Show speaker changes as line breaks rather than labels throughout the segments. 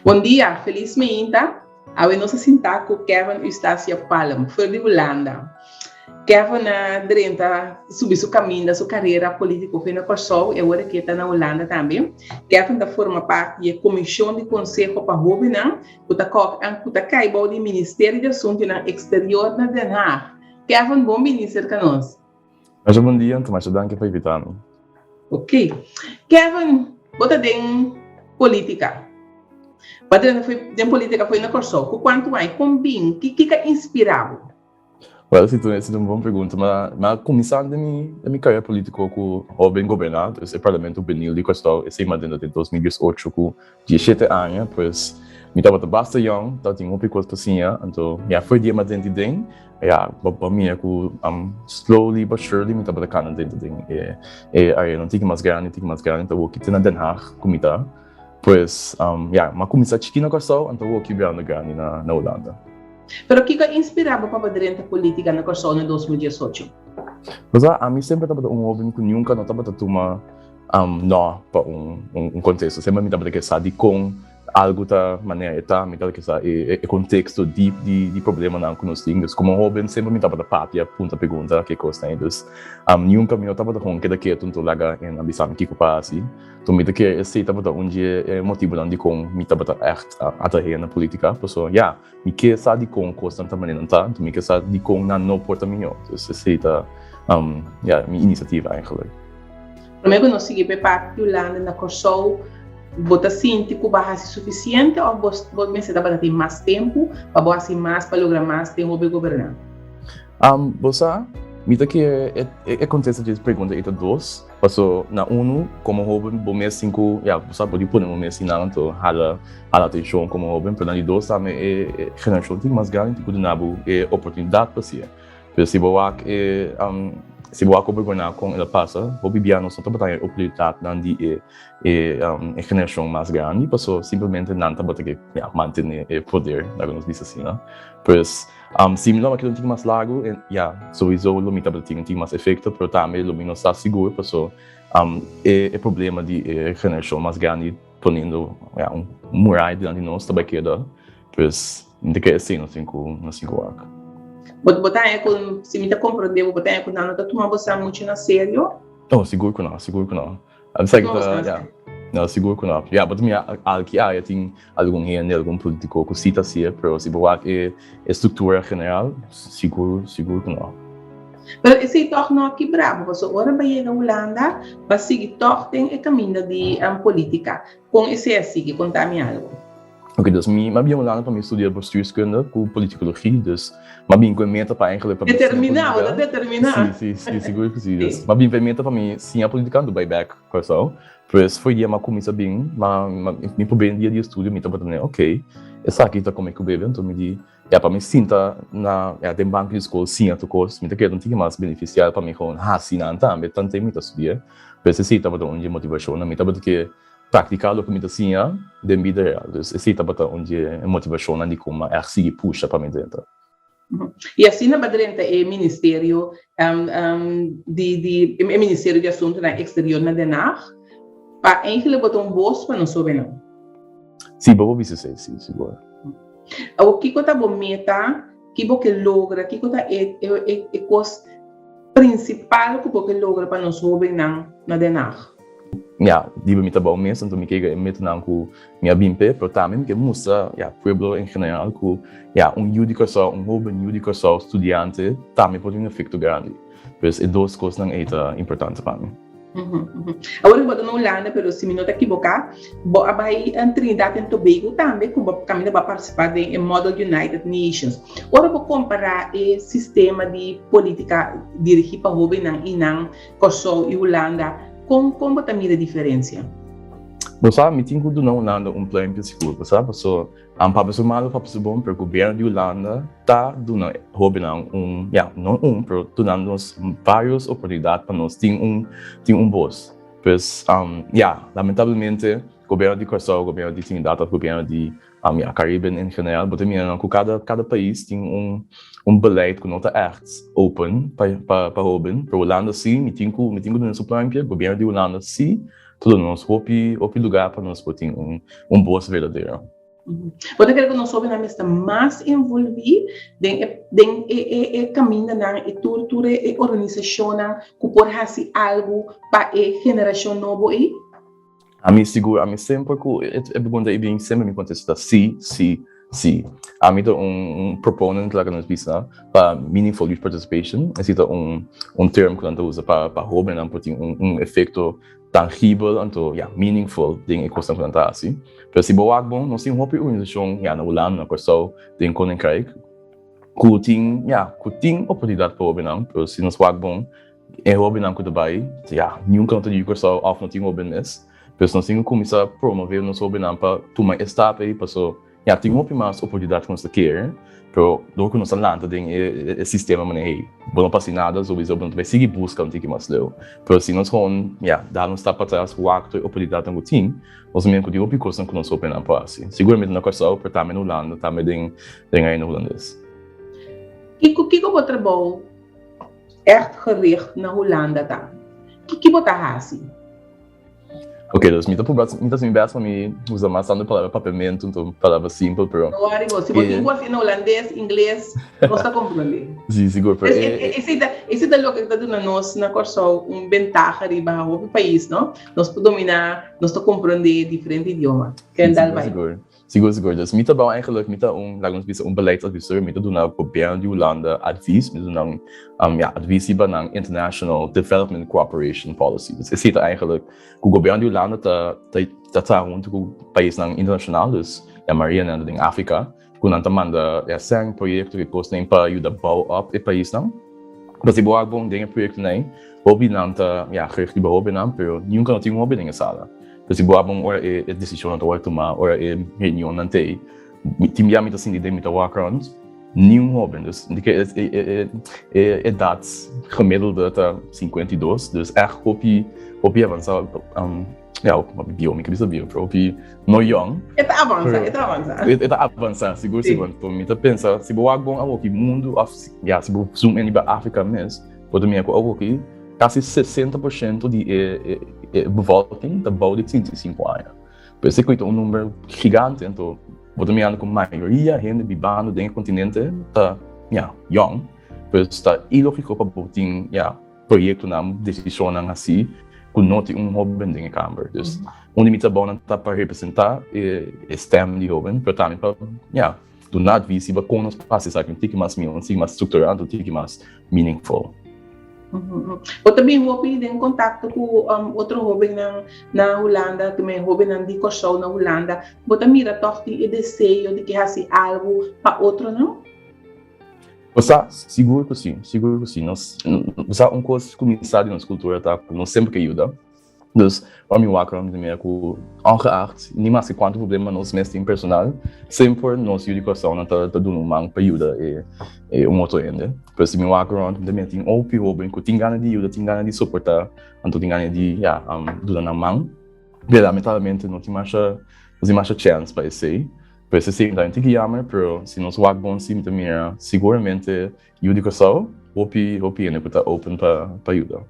Bon dia, felis meinta. Awe nos a sinta ku Kevin Eustacia Palm, for di Hulanda. Kevin a drenta subi su kaminda, su karera polítiko for na Kòrsou i awor e ke ta na Hulanda tambe. Kevin ta forma parti di e Komishon di Konseho pa Hóbennan ku ta ku ta kai bou di Ministerio di Asuntunan Eksterior na Den Haag. Kevin, bon bini serka nos.
Masha bon dia, anto masha danki pa invitá mi.
Ok. Kevin, bo ta den polítika. Bo a drenta foi den polítika foi na Kòrsou. Ku kuantu aña? Kon bin? Ki ki ka inspirá bo?
Wèl, si ta un bon pregunta. Ma mi a kuminsá den mi den mi karera polítiko ku Hóben Goberná, dus e Parlamento Hubenil di Kòrsou. Esei mi a drenta den 2018 ku 17 aña. Pues mi tabata basta yòn, tabatin hopi kos pa siña. Anto mi a foi dia mi a drenta den. Ya, bo por mira ku slowly but surely mi tabata kana dentro den e e arena un tiki mas grandi, un tiki mas grandi, ta woki te na Den Haag ku mi ta. Pues, ya, mi a kuminsá chikí na Kòrsou, anto woki birando grandi na na Hulanda.
Pero kiko a inspirá bo pa bo drenta polítika na Kòrsou na 2018?
Bo sa, ami semper tabata un hóben ku nunka no tabata tuma nò pa un un kontesto. Semper mi tabata ke sa dikon Algu ta manera e ta, mi ta kisa e konteksto diep di problemanan ku nos tin. Dus komo hóben semper mi tabata papia, punta pregunta ke kosnan ei. Dus nunka mi no tabata kon keda ketu nto laga nan bisa mi kiko pa hasi. Enton mi ta kere esei tabata un di e motibunan dikon mi tabata ègt atraé na politika. Pasobra ya, mi ke sa dikon kosnan ta manera nan ta, enton mi ke sa dikon nan no por ta mihó. Dus esei ta ya mi inisiativa eigenlijk.
Promé ku nos sigui pa e parti di Hulanda na Kòrsou, bo ta sinti ku bo a hasi sufisiente òf bo bo mester tabata tin mas tempu pa bo hasi mas pa logra mas den hopi goberná?
Bo sa, mi ta kere e e kontesta dje pregunta ei ta dos, paso na unu komo hoben bo mes tin ku ya bo sa bo di pone bo mes einan anto hala hala atenshon komo hoben, pero na di dos tambe e e generashon tin mas grandi tin ku duna bo e oportunidat pa hasié. Pero si bo wak e si bo wak obergoná kon el a pasa, hopi bia nos no tabata haña e oportunidatnan di e e e generashon mas grandi paso simplemente nan tabata ke ya mantené e poder, laga nos bisa asina. Pues si mi lo a keda un tiki mas largu ya souiso lo mi tabata tin un tiki mas efekto pero tambe lo mi no sa sigur paso e e problema di e generashon mas grandi poniendo ya un muraya dilanti nos ta bai keda pues. Mi ta kere esei nos tin ku nos tin ku wak.
Bo bo ta haña ku, si mi ta komprondé bo, bo ta haña ku nan no ta tuma boso muchu na serio?
Oh, sigur ku no, sigur ku no. A bisa ku ta, ya. No, sigur ku no. Ya, bo ta mira alki aya tin algun hende, algun politiko ku si ta hasié, pero si bo wak e e struktura general, sigur, sigur ku no.
Pero esei tòg no a kibra bo, pasobra ora bo a yega Hulanda, bo a sigui tòg den e kaminda di politika. Kon esei a sigui? Konta mi algu.
Oké, dus mi m'a bin Hulanda pa mi studia bestuurskunde ku politicologie, dus m'a bin ku e meta pa eigenlijk pa mi siña
Determiná, bo ta
politica.
determiná.
Sí, sí, sí, sigur ku sí. Dus m'a bin pa e meta pa mi siña politica anto bai bèk Kòrsou. Pues for dia m'a kuminsá bin, m'a mi promé dia di estudio mi tabata mane oké, esaki ta kome ku bebe, anto mi di ya pa mi sinta na ya den banki di skol siña tur kos, mi ta kere un tiki mas benefisial pa mi gewoon hasi nan tambe tanten mi ta studia. Pues esei tabata un di e motivashonnan, mi tabata ke Praktiká loke mi ta siña den bida real. Dus esei tabata un di e motivashonnan di kon mi a ègt sigui pusha pa mi drenta.
I asina bo a drenta e ministerio di di e ministerio di asuntunan eksterior na Den Haag pa eigenlijk bo ta un bos pa nos hobennan.
Sí, bo por bisa esei, sí, sigur.
Awor kiko ta bo meta, ki bo ke logra, kiko ta e e kos Prinsipal ku bo ke logra pa nos hóbennan na Den Haag?
Ya, riba mi trabou mes, anto mi ke e metanan ku mi a bin p'e, pero tambe mi ke mustra, ya, pueblo en general ku, ya, un yu di Kòrsou, un hóben yu di Kòrsou, studiante, tambe por tin un efekto grandi. Pues e dos kosnan ei ta importante pa mi.
Awor ku bo ta na Hulanda, pero si mi no ta kiboká, bo a bai Trinidad en Tobago tambe ku bo kaminda bo a partisipá den e Model United Nations. Ora bo kompará e sistema di polítika dirigí pa hóbennan i nan Kòrsou i Hulanda, kon kon bo ta mira e diferensia?
Bo sa, mi tin ku duna Hulanda un pluimpje sigur, bo sa, paso Papia su malu, papia su bon, pero gobierno di Hulanda ta duna hobennan un, ya, no un, pero duna nos varios oportunidad pa nos tin un, tin un bos. Pues, ya, lamentablemente, gobierno di Kòrsou, gobierno di Trinidad of gobierno di, ya, Cariben en general, bo ta mira nan ku kada, kada pais tin un, un beleid ku no ta ègt open pa, pa, pa hoben, pero Hulanda si, mi tin ku, mi tin ku duna su pluimpje, gobierno di Hulanda si ta duna nos hopi, hopi lugar pa nos por tin un, un bos verdadero.
Bo ta kere ku nos hóbennan mester mas envolví den e den e e e kamindanan i tur tur e e organisashonnan ku por hasi algu pa e generashon nobo ei?
Ami sigur, ami semper ku e e pregunta ei bin semper mi kontesta si, si, si. Ami ta un un proponent laga nos bisa pa meaningful youth participation, esei ta un un term ku nan ta usa pa pa hóbennan por tin un un efekto tangibel anto ya meaningful den e kosnan ku nan ta hasi. Pero si bo wak bon nos tin hopi organisashon ya na Hulanda, na Kòrsou, den Koninkrijk ku tin ya ku tin oportunidat pa hobennan pero si nos wak bon e hobennan ku ta bai ya nunka no ta yu Kòrsou òf no tin hoben mes. Pero si nos tin ku kuminsá promove nos hobennan pa tuma e stap ei paso Ya, tin hopi mas oportunidat ku nos ta kere, pero dor ku nos ta lanta den e sistema manera hey, bo no por hasi nada, souiso bo no ta bai sigui buska un tiki mas leu. Pero si nos gewoon, ya, dal un stap patras, wak tur e oportunidatnan ku tin, nos ta mira ku tin hopi kosnan ku nos hopinan por hasi. Siguramente na Kòrsou, pero tambe na Hulanda, tambe den den Reino Hulandes.
Kiko kiko bo trabou ègt gericht na Hulanda ta? Kiki bo ta hasi?
Ok, dus mi ta proba, mi ta hasi mi best pa mi usa mas tantu palabra papiamentu, enton palabra simpel, pero.
No worry bo, si bo tin ku hasi na hulandes, ingles, nos ta komprondé.
Si, sigur, pero e.
Esei ta, esei ta loke ta duna nos na Kòrsou un bentaha riba hopi pais, no? Nos por dominá, nos ta komprondé diferente idioma. Ken dal bai.
Sigur, sigur. Sigur, sigur. Dus mi trabou eigenlijk, mi ta un, laga nos bisa, un beleidsadviseur. Mi ta duna gobièrnu di Hulanda advies. Mi ta duna nan, ya, advies riba nan international development cooperation policy. Dus esei ta eigenlijk ku gobièrnu di Hulanda ta ta ta traha huntu ku paisnan internashonal, dus ya mayoria nan ta den Afrika, ku nan ta manda ya sèn, proyekto i kosnan pa yuda bou op e paisnan. Pero si bo wak bon den e proyektonan ei, hopi nan ta ya gericht riba hobennan, pero nunka no tin un hoben den e sala. Pero si bo wak bon ora e e desishonnan ta wòrdu tumá, ora e reunionnan ta ei, tin bia mi ta sinti den mi ta wak rònt, niun hoben. Dus di ke e e e edat gemiddelde ta 52, dus ègt hopi hopi avansá. Ja, hopi bieu, mi ke bisa bieu, pero hopi no yong.
E ta avansa, e ta avansa.
E ta avansa, sigur, sigur. Anto mi ta pensa, si bo wak bon awoki mundu, of ya, si bo zoom in riba Afrika mes, bo ta mira ku awoki kasi 60% di e e bevolking ta bou di 35 aña. Pues esei ta un number gigante, anto bo ta mirando ku mayoria hende bibando den e kontinente ta, ya, yong. Pues ta ilogiko pa bo tin, ya, proyectonan, decisionnan haci cu no tin un hoben den e kamber. Dus un di mi trabounan ta pa representa e stem di hoben, pero tambe pa, ya, duna advies riba con nos por haci esaki un tiki mas miho, un tiki mas structura, un tiki mas meaningful.
Bo ta bin hopi den contacto cu otro hobennan na Hulanda, te men hobennan di Kòrsou na Hulanda, bo ta mira tòg tin e deseo di ke hasi algu pa otronan?
Bo sa, sigur ku si, sigur ku si. Nos, bo sa un kos ku mi sa di nos kultura ta ku nos semper ke yuda. Dus, ora mi wak rònt mi ta mira ku ongeacht ni maske kuantu problema nos mes tin personal, semper nos yu di Kòrsounan ta ta duna un man pa yuda e e un otro hende. Pero si mi wak rònt mi ta mira tin hopi hoben ku tin gana di yuda, tin gana di soportá, anto tin gana di, ya, duna nan man. Pero lamentablemente no tin masha, no tin masha chèns pa esei. Pues esei ta un tiki jammer, pero si nos wak bon si mi ta mira siguramente yu di Kòrsou hopi hopi hende ku ta open pa pa yuda.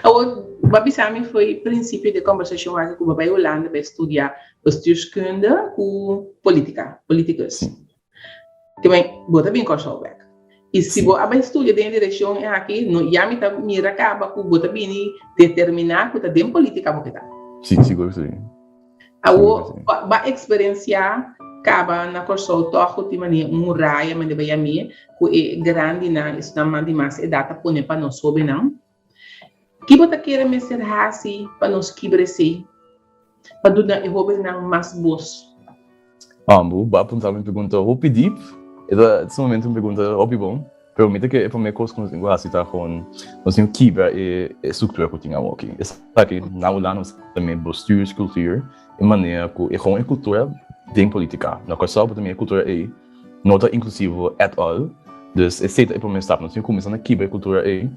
Awor, bo a bisa mi foi prinsipio di e kòmbersashon aki ku bo bai Hulanda bai studia bestuurskunde ku politika, politikus.
Si.
Te men bo ta bin Kòrsou bèk. I si bo a bai studia den e direkshon aki, no ya mi ta mira kaba ku bo ta bini determiná ku ta den politika bo ke ta.
Si, sigur si.
Awor, bo a eksperensiá kaba na Kòrsou tòg ku tin manera un muraya manera bo yam'é ku e grandinan, esnan mas di mas edat ta pone pa nos hóbennan. Ki bo ta kere mester hasi pa nos kibra esei, pa duna e hóbennan mas bos?
Ambu, bo a puntra mi un pregunta hopi diep. E ta sumamente un pregunta hopi bon. Pero mi ta kere e prome kos ku nos tin ku hasi ta kon nos tin ku kibra e struktura ku tin awoki. Esaki na Hulanda nos ta mira bestuurscultuur, e manera ku e gewoon e kultura den politika. Na Kòrsou bo ta mira e kultura ei no ta inklusivo at all. Dus esei ta e prome stap. Nos tin ku kuminsá na kibra e kultura ei.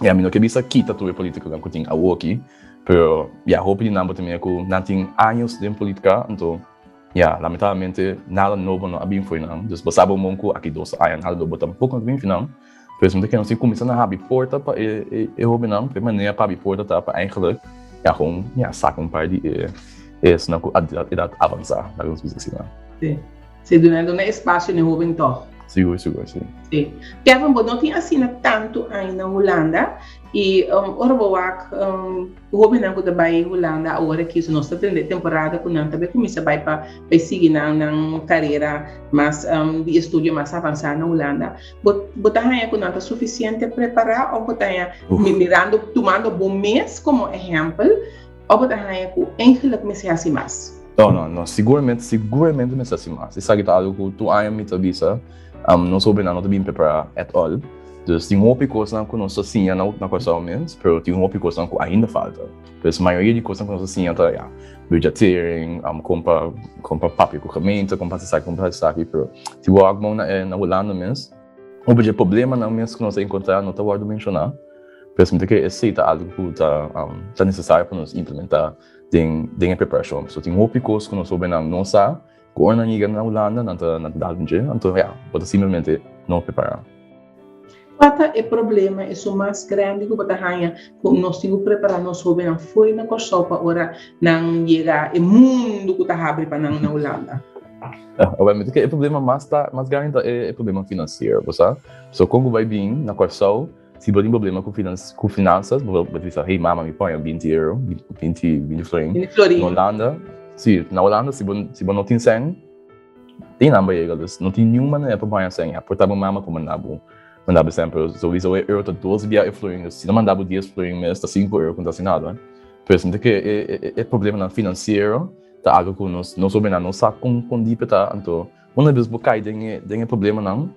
Ya mi no ke bisa kita tur e politikonan ku tin awoki, pero ya hopi di nan bo ta mira ku nan tin años den politika, anto ya lamentablemente nada nobo no a bin fo'i nan. Dus bo sa bo mon ku aki dos aña nada nobo tampoko no ta bin fo'i nan. Pues mi ta kere nos tin kuminsá na habri porta pa e e hobennan, pa e manera pa habri porta ta pa eigenlijk ya gewoon ya saka un par di e esnan ku edat avansá, laga nos bisa asina.
Sí. Sí, duna duna espasio na e hoben tòg.
Sigur, sigur, sí.
Sí. Kevin, bo no tin asina tantu aña na Hulanda i ora bo wak hobennan ku ta bai Hulanda awor aki, so nos ta tende e temporada ku nan ta bai kuminsá bai pa bai sigui nan nan karera mas di estudio mas avansá na Hulanda. Bo bo ta haña ku nan ta sufisiente prepará òf bo ta haña mirando tumando bo mes komo ehèmpel òf bo ta haña ku eigenlijk mester hasi mas?
No, no, no, siguramente, siguramente mester hasi mas. Esaki ta algu ku tur aña mi ta bisa, nos hobennan no ta bin prepará at all. Dus tin hopi kosnan ku nos ta siña na na Kòrsou mes, pero tin hopi kosnan ku ainda falta. Pues mayoria di kosnan ku nos ta siña ta ya, budgetering, kon pa kon pa papia ku gemeente, kon pa hasi esaki, kon pa hasi esaki, pero si bo wak bon na e na Hulanda mes, hopi dje problemanan mes ku nos ta enkontrá no ta wòrdu menshoná. Pues mi ta kere esei ta algu ku ta ta nesesario pa nos implementá den den e preparashon. So tin hopi kos ku nos hobennan no sa, ku ora nan yega na Hulanda nan ta nan ta dal dje, anto ya, bo ta simplemente no prepará.
Kua ta e problema esun mas grandi ku bo ta haña ku nos tin ku prepará nos hobennan fo'i na Kòrsou pa ora nan yega e mundu ku ta habri pa nan na Hulanda?
Awor, mi ta kere e problema mas ta mas grandi ta e problema finansiero, bo sa. So kon ku bai bin na Kòrsou Si bo tin problema ku ku finansas, bo ta bisa, hey mama, mi poña binti euro, binti, binti florin.
Binti florin.
Na Holanda, si, na Holanda si bo, si bo no tin sèn, tin nan bayega, dus no tin niun manera pa baña sèn. Ya, por ta bo mama ku manda bo, manda bo sèn, pero souiso e euro ta dos bia e florin, dus si nan manda bo dies florin mes, ta sinku euro ku no ta hasi nada. Pues mi ta kere e, e, e problemanan finansiero ta algu ku nos, nos hobennan no sa kon, kon dipe ta, anto una bes bo kai den e, den e problemanan,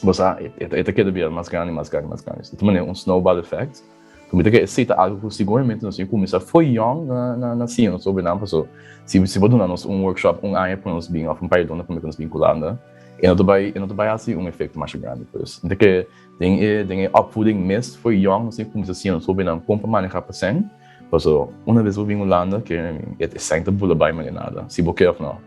Bo sa, e ta keda bira mas grandi, mas grandi, mas grandi. E ta manera un snowball effect. Ku mi ta kere esei ta algu ku siguramente nos tin kuminsá fo'i yòn na na na siña nos hobennan paso si si bo duna nos un workshop un aña pa nos bin òf un par di luna promé ku nos bin Hulanda e no ta bai e no ta bai hasi un efekto masha grandi. Pues mi ta kere den e den e opvoeding mes fo'i yòn nos tin kuminsá siña nos hobennan kon pa manehá pa sèn paso una bes bo bin Hulanda kere mi e sèn ta bula bai manera nada si bo ke òf no.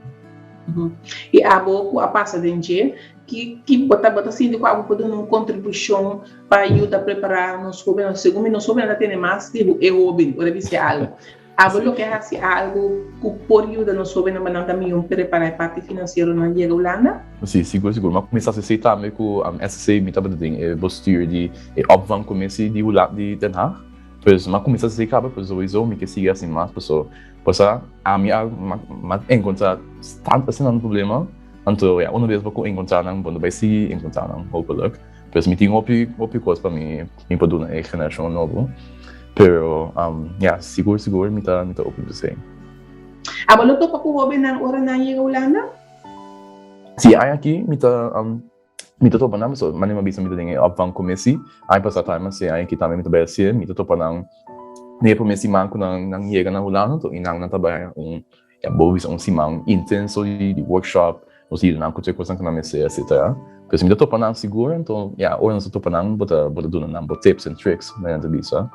I abo ku a pasa den dje Ki ki bo ta bo ta sinti ku abo por duna un kontribushon pa yuda prepará nos hóbennan? Segun mi nos hóbennan ta tene mas di e hóben ora bis'é algu. Abo lo ke hasi algu ku por yuda nos hóbennan pa nan ta mihó prepará e parti finansiero nan yega Hulanda?
Si, sigur sigur. Mi a kuminsá hasi esei tambe ku SSC. Mi tabata den e bestuur di e opvangcommissie di Hula di Den Haag. Pues mi a kuminsá hasi esei kaba, pero souiso mi ke sigui hasi mas paso pasobra ami a mi a enkontrá tantu asina un problema. Anto ya, una bes bo ku enkontrá nan, bo no bai sigui enkontrá nan, hopelijk. Pues mi tin hopi, hopi kos pa mi, mi por duna e generashon nobo. Pero, ya, sigur, sigur mi ta, mi ta open pa esei.
Abo lo topa ku hóbennan ora nan yega Hulanda?
Sí, aña aki mi ta, mi ta topa nan, pasobra manera mi a bisa mi ta den e opvangcommissie. Aña pasá tambe mi a hasié, aña aki tambe mi ta bai hasié. Mi ta topa nan den e promé siman ku nan, nan yega na Hulanda, anto i nan, nan ta bai un Ya bo bisa un siman intenso di di workshop, nos yuda nan ku tur e kosnan ku nan mester etcetera. Pero si mi ta topa nan sigur, anto ya ora nos ta topa nan bo ta bo ta duna nan bo tips and tricks manera nan ta bisa.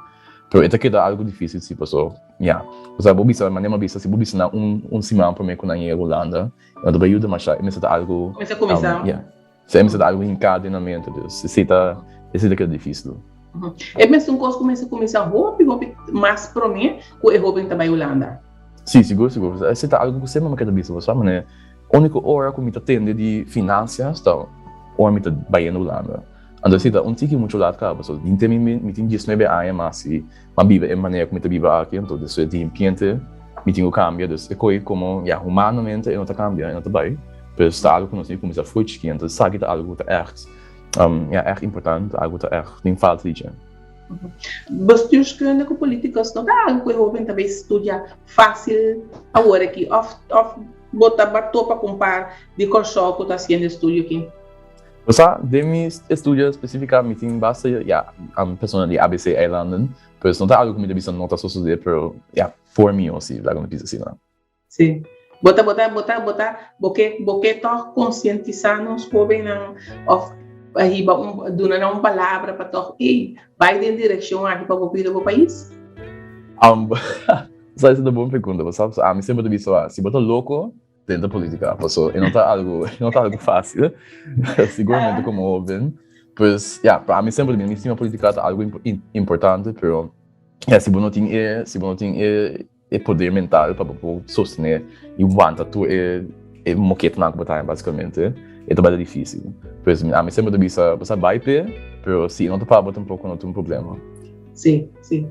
Pero e ta keda algu dificil si paso ya pasobra bo bisa manera mi a bisa si bo bisa nan un un siman prome ku nan yega Hulanda e no ta bai yuda masha e mester ta algu
Mester kuminsá.
ya si e mester ta algu hinká den nan mente dus esei ta esei ta keda dificil.
E mesun kos ku mester kuminsá hopi hopi mas prome ku e hoben ta bai Hulanda.
Sí, sigur, sigur. Esei ta algu ku semper mi a keda bisa bo, sa manera úniko ora ku mi ta tende di finansias ta ora mi ta bayendo Hulanda. Anto esei ta un tiki muchu lat kaba, pasobra henter mi mi tin diesnuebe aña mas i m'a biba e manera ku mi ta biba aki, anto despues di repente mi tin ku kambia, dus e koe komo ya humanamente e no ta kambia, e no ta bai, pero ta algu ku nos tin ku kuminsá for chikí, anto esaki ta algu ku ta ègt, ya ègt importante, algu ku ta ègt tin falta di dje.
Bestuurskunde ku politicus no ta algu ku e hoben ta bay studia facil awor aki of of bo ta ba topa ku un par di Kòrsou ku ta hasiendo e studio aki?
Bo sa, den mi estudio spesifika mi tin basta ya persona di ABC eilanden, pues no ta algu ku mi ta bisa no ta sosode pero ya for mi yo si laga mi bisa asina.
Sí. Bo ta, bo ta, bo ta, bo ta, bo ke, bo ke tòg konsientisá nos hóbennan òf hiba un, duna nan un palabra pa tòg, ey, bai den direkshon aki pa bo cuida bo pais?
Um, sa esa ta bon pregunta, bo sa, ami semper ta bisa, si bo ta loko, drenta politica, paso e no ta algo, e no ta algo fácil, siguramente como hóben, pues, ya, pa ami semper ta bisa, mi stima politica ta algo importante, pero, ya, si bo no tin e, si bo no tin e. e poder mental pa bo por sostené i wanta tur e e moketonan ku bo ta haña basikamente, e ta bai ta difísil. Pues ami semper ta bisa, bo sa bai p'e, pero si e no ta pa bo tampoko no ta un problema.
Sí, sí.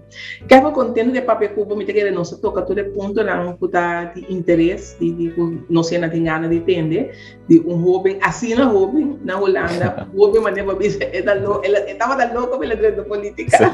Kevin, contento de papia cu bo, mi ta kere nos a toca tur e puntonan cu ta di interes, di, di cu nos hende tin gana di tende, di un hoben, asina hoben na Hulanda, hoben manera bo bisa, e ta lo, e tabata loco pa el a drenta politica.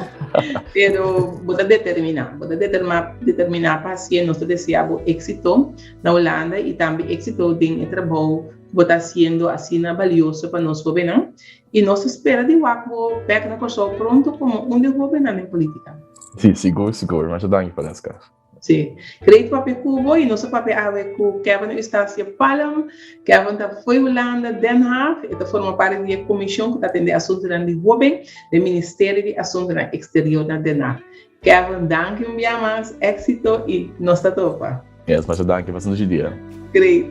Pero bo ta determina, bo ta determina, determina pa hacié, nos ta desea bo éxito na Hulanda y tambe éxito den e trabou cu bo ta haciendo asina balioso pa nos hobennan. I nos ta spera di wak bo bek na Kòrsou pronto komo un di e hóbennan den polítika.
Sí, sigur, sigur. Masha danki, Valeska.
Sí. Great papia ku bo i nos a papia awe ku Kevin Eustacia Palm. Kevin ta fo'i Hulanda, Den Haag. E ta forma parti di e komishon ku ta atendé asuntunan di hóben den Ministerio di Asuntunan Eksterior na Den Haag. Kevin, danki un bia mas, éksito i nos ta topa.
Yes, masha danki. Pasa un dushi dia.
Great.